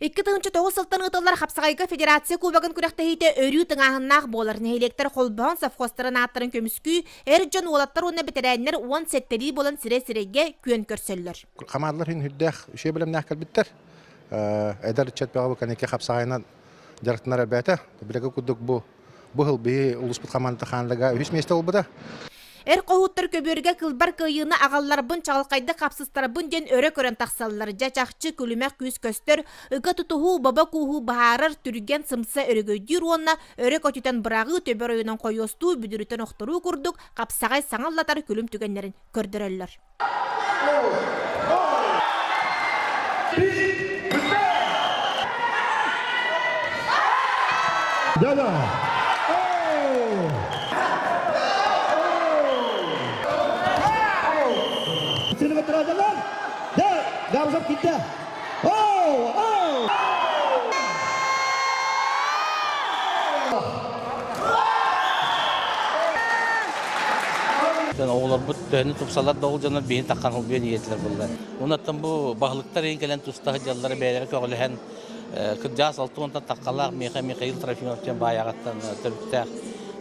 2009 сылтан ыытыллар хапсаҕайга федерация кубогын күрэхтэһиитэ өрүү тыҥааһыннаах буолар. Нэһилиэктэр холбоһон совхозтарын ааттарын көмүскүү, эр дьон уолаттар уонна бэтэрээннэр 17-лии буолан сирэй-сирэйгэ күөн көрсөллөр. Хамаандалар күн үрдээх үчүгэй бэлэмнээх кэлбиттэр. Эдэр ыччат бөҕө бу кэнники хапсаҕайынан дьарыктанар элбээтэ. Билэгэ курдук бу Бу сыл биһи улууспут хамаандата Хаандыга үһүс миэстэ буолбута. Эр хоһууттар көбүөргэ кылбар кыайыыны аҕалларбын, чаҕылхайдык хапсыстарбын диэн өрө көрөн тахсаллар. Дьэ, чахчы, күлүмэх күүс көстөр, ыга тутуһуу, бобо кууһуу быһаарар, түргэн, сымса өрөгөйдүүр уонна өрө көтүтэн быраҕыы, төбө оройунан хойуостуу, бүдүрүтэн охторуу курдук хапсаҕай саҥа аллатар күлүм түгэннэрин көрдөрөллөр. Оҕолорбут төһөнү тупсалар да ол дьоннор биһи таххан холбуйан иһиэтилэр булла. Онуттан бу баһылыктар иһин кэлэн туста сылдьаллара бэйэлэрэ көҕүлэһэн кырдьаҕас алта уонтан таххалаах миэхэ Михаил Трофимов диэн баайаҕаттан төрүттээх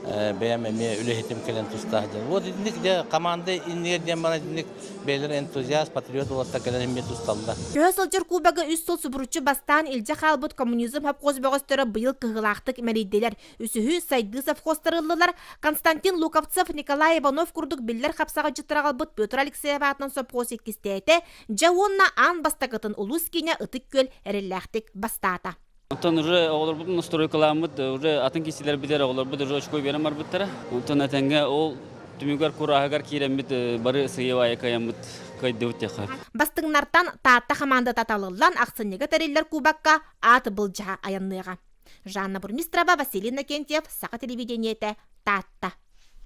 бэйэм эмиэ үлэһитим кэлэн туста сылдьар. Вот итинник дьэ команда иннигэр диэн баран итинник бэйэлэрэ энтузиаст, патриот уолаттар кэлэн эмиэ тусталлар. Көһө сылдьар кубогы үс сыл субуруччу бастаан илдьэ хаалбыт коммунизм совхоз бөҕөстөрө быйыл кыһыылаахтык мэлийдилэр. Үсүһү сайдыы совхозтар ыллылар. Константин Луковцев, Николай Иванов курдук биллэр хапсаҕайдьыттар аҕалбыт Петр Алексеев аатынан совхоз иккистээтэ, дьэ уонна аан бастакытын улуус киинэ Ытык Күөл эрэллээхтик бастаата. Онтон уже оҕолорбутун настройкалааммыт, уже атын киисилэрбитигэр оҕолорбут уже очко биэрэн барбыттара. Онтон этэҥҥэ ол түмүгэр курааһыгар киирэммит бары сыйа кыайаммыт кыайдыбыт диэххэ. Бастыҥнартан Таатта хамаандата талыллан ахсынньыга тэриллэр кубокка аат былдьаһа айанныаҕа. Жанна Бурмистрова, Василий Иннокентьев, Саха телевидениетэ, Таатта.